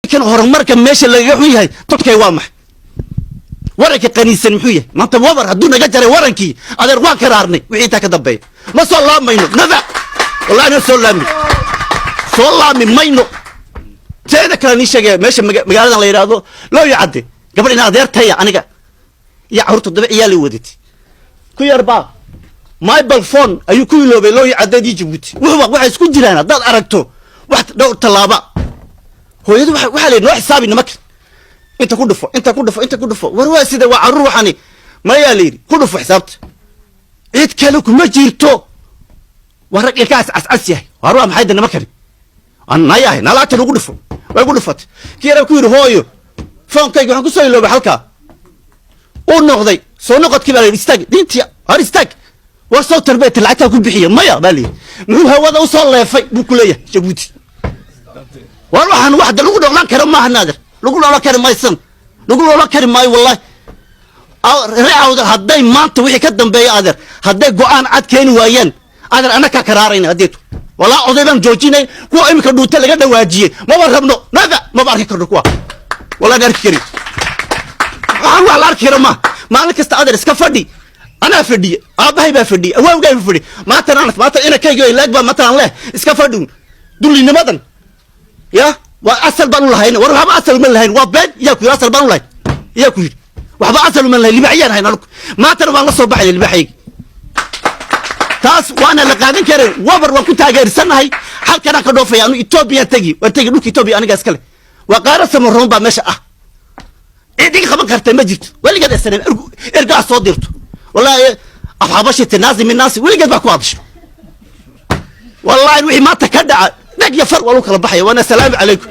Dadkan horumarka meesha lagaga xun yahay todkay waa maxay? Waranka qaniisan muxuu yahay maanta? Wabar hadduu naga jaray warankii, adeer, waan karaarnay. Wixii intaa ka dambeeya ma soo laamayno naba, wallahi na soo laami, soo laami mayno. Teeda kale nii sheegaya, meesha magaaladan la yidhaahdo Looyo Cadde, gabadh ina adeertaya aniga iyo carruur 7 ciyaal ay wadatay, ku yar baa mobile phone ayuu ku iloobay Looyo Caddeedii Jabuuti. Wuxuba waxay isku jiraan haddaad aragto wax dhowr tallaaba. Hooyadu waxaa la yidhi, "Noo xisaabi nimanka, inta ku dhufo, inta ku dhufo, inta ku dhufo." War waa sida, waa carruur waxani. Mayaa, la yidhi, ku dhufo xisaabta, cid kale kuma jirto. Waa rag ilkahaas cascas yahay. War waa maxay da nimankani nayahay? Nalaagta lagu dhufo, way ku dhufatay. Kii yara ku yidhi, "Hooyo, phone-kayga waxaan kusoo iloobay halkaa." Uu noqday, soo noqodkii baa la yidhi, "Istaag diintii, hor istaag." War soo tarbeeti lacagtaa ku bixiya. "Maya," baa la yidhi. Muxuu hawada usoo leefay buu ku leeyahay Jabuuti? War waxaan wax lagu noolaan karo maaha, naadir. Lagu noolaan kari maysan, lagu noolaan kari maayo wallahi. Reecawda hadday maanta wixii ka dambeeya, adeer, hadday go'aan cad keeni waayaan, adeer, annakaa karaarayna haddeetu. Walaa oday baan joojinay. Kuwa imika dhuuta laga dhawaajiyey maba rabno naba, maba arki karno kuwa, wallahi arki karin. Waxaan wax la arki karo ma. Maalin kasta, adeer, iska fadhi. Anaa fadhiye, aabbahay baa fadhiye, awaawgaay baa fadhiye, maantana maanta inankayga laag baa maanta aan leh iska fadhi. Dullinimadan ya waa asal baan u lahayn. War waxba asal uma lahayn, waa been. Yaa ku yidhi asal baan u lahayn? Yaa ku yidhi waxba asal uma lahayn? Libaaxyaan hayn anugu, maantana waan la soo baxaya libaaxayga. Taas waana la qaadan karin. Wabar waan ku taageersanahay. Halkanaan ka dhoofaya anu, Etoobiya tegi, waan tegi. Dhulka Etoobiya aniga iskale, waa qaara samaroon baa meesha ah. Cid iga qaban karta ma jirto. Weligeed SNM ergaa soo dirto, wallahi afxabashi tinaasi minaasi weligeed baa ku hadasho. Wallahi wixii maanta ka dhaca, dheg iyo far waa lagu kala baxaya. Waana salaamu calaykum.